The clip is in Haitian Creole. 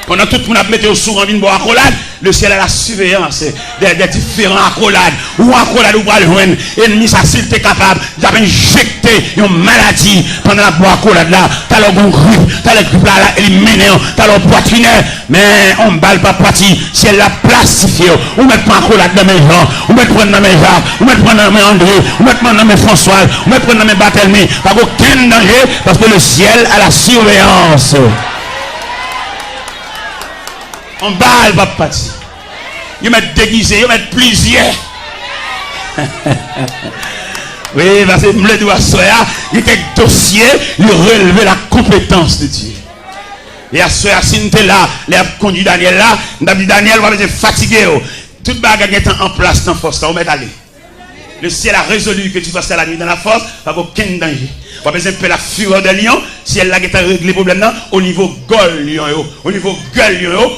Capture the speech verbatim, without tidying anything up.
Pandan tout moun ap mete yo sou ranvin bò akolad, le ciel a la surveillance des, des différents akolad. Ou akolad ou pral jwenn, enmi sa, si l te kapab, li t ap enjekte yon maladi pandan l ap bò akolad la. Talè w gon grip, talè grip la, la elimine w, talè w pwatrinè. Men, yon bal p ap pati, syèl la plastifye w. Ou mèt pran akolad nan men Jan, ou mèt pran nan men Jak, ou mèt pran nan men André, ou mèt pran nan men Franswaz, ou mèt pran nan men Batèlmi. Pa gen okenn danje, paske le ciel a la surveillance. Yon bal p ap pati. Yo mèt degize, yo mèt plizyè. Wi, paske m vle di w aswè a, gen kèk dosye, li releve la konpetans de Dye. E aswè a, si n te la, lè y ap kondui Danyèl la, m t ap di, Danyèl, w pa bezwen fatige w. Tout bagay gentan an plas nan fòs la, ou mèt ale. Le ciel a résolu que tu vas à la nuit dans la force, pa gen okenn danje. W ap bezwen pè la fureur de lion, syèl la gentan regle pwoblèm nan o nivo gòl lyon yo, o nivo gèl lyon yo.